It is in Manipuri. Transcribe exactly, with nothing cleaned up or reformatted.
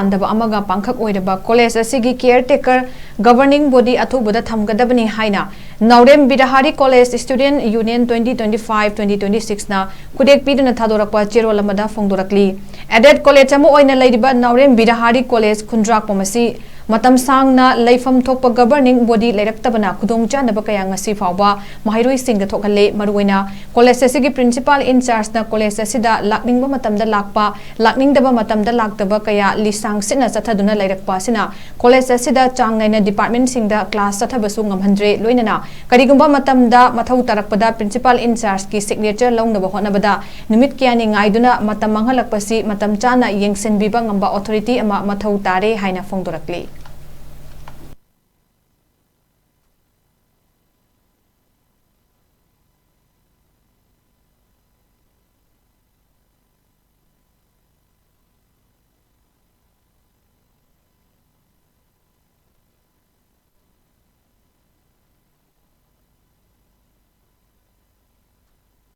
ꯌꯥꯗꯕ ꯑꯃꯒ ꯄꯥꯡꯈꯛ ꯑꯣꯏꯔꯕ ꯀꯣꯂꯦꯖ ꯑꯁꯤꯒꯤ ꯀꯤꯌꯔ ꯇꯦꯀꯔ ꯒꯕꯔꯅꯤꯡ ꯕꯣꯗꯤ ꯑꯊꯨꯕꯗ ꯊꯝꯒꯗꯕꯅꯤ ꯍꯥꯏꯅ Naorem Birahari college student union twenty twenty five twenty twenty ꯁꯤꯛꯁꯅ ꯈꯨꯗꯦꯛ ꯄꯤꯗꯨꯅ ꯊꯥꯗꯣꯔꯛꯄ ꯆꯦꯔꯣꯜ ꯑꯃꯗ ꯐꯣꯡꯗꯣꯔꯛꯂꯤ꯫ ꯑꯦꯗꯦꯗ ꯀꯣꯂꯦꯖ ꯑꯃ ꯑꯣꯏꯅ ꯂꯩꯔꯤꯕ ꯅꯥꯎꯔꯦꯝ ꯕꯤꯔꯍꯥꯔꯤ ꯀꯣꯂꯦꯖ ꯈꯨꯟꯗ꯭ꯔꯥꯛꯄꯝ ꯑꯁꯤ ꯃꯇꯝ ꯁꯥꯡꯅ ꯂꯩꯐꯝ ꯊꯣꯛꯄ ꯒꯕꯔꯅꯤꯡ ꯕꯣꯗꯤ ꯂꯩꯔꯛꯇꯕꯅ ꯈꯨꯗꯣꯡꯆꯥꯗꯕ ꯀꯌꯥ ꯉꯁꯤ ꯐꯥꯎꯕ ꯃꯍꯩꯔꯣꯏꯁꯤꯡꯗ ꯊꯣꯛꯍꯜꯂꯦ꯫ ꯃꯔꯨꯑꯣꯏꯅ ꯀꯣꯂꯦꯖ ꯑꯁꯤꯒꯤ ꯄ꯭ꯔꯤꯟꯁꯤꯄꯥꯜ ꯏꯟꯆꯥꯔꯖꯅ ꯀꯣꯂꯦꯖ ꯑꯁꯤꯗ ꯂꯥꯛꯅꯤꯡꯕ ꯃꯇꯝꯗ ꯂꯥꯛꯄ, ꯂꯥꯛꯅꯤꯡꯗꯕ ꯃꯇꯝꯗ ꯂꯥꯛꯇꯕ ꯀꯌꯥ ꯂꯤꯁꯥꯡ ꯁꯤꯠꯅ ꯆꯠꯊꯗꯨꯅ ꯂꯩꯔꯛꯄ ꯑꯁꯤꯅ ꯀꯣꯂꯦꯖ ꯑꯁꯤꯗ ꯆꯥꯡ ꯅꯥꯏꯅ ꯗꯤꯄꯥꯔꯠꯃꯦꯟꯁꯤꯡꯗ ꯀ꯭ꯂꯥꯁ ꯆꯠꯊꯕꯁꯨ ꯉꯝꯍꯟꯗ꯭ꯔꯦ꯫ ꯂꯣꯏꯅꯅ ꯀꯔꯤꯒꯨꯝꯕ ꯃꯇꯝꯗ ꯃꯊꯧ ꯇꯥꯔꯛꯄꯗ ꯄ꯭ꯔꯤꯟꯁꯤꯄꯥꯜ ꯏꯟꯆꯥꯔꯖꯀꯤ ꯁꯤꯒꯅꯦꯆꯔ ꯂꯧꯅꯕ ꯍꯣꯠꯅꯕꯗ ꯅꯨꯃꯤꯠ ꯀꯌꯥꯅꯤ ꯉꯥꯏꯗꯨꯅ ꯃꯇꯝ ꯃꯥꯡꯍꯜꯂꯛꯄꯁꯤ ꯃꯇꯝ ꯆꯥꯅ ꯌꯦꯡꯁꯤꯟꯕꯤꯕ ꯉꯝꯕ ꯑꯣꯊꯣꯔꯤꯇꯤ ꯑꯃ ꯃꯊꯧ ꯇꯥꯔꯦ ꯍꯥꯏꯅ ꯐꯣꯡꯗꯣꯔꯛꯂꯤ꯫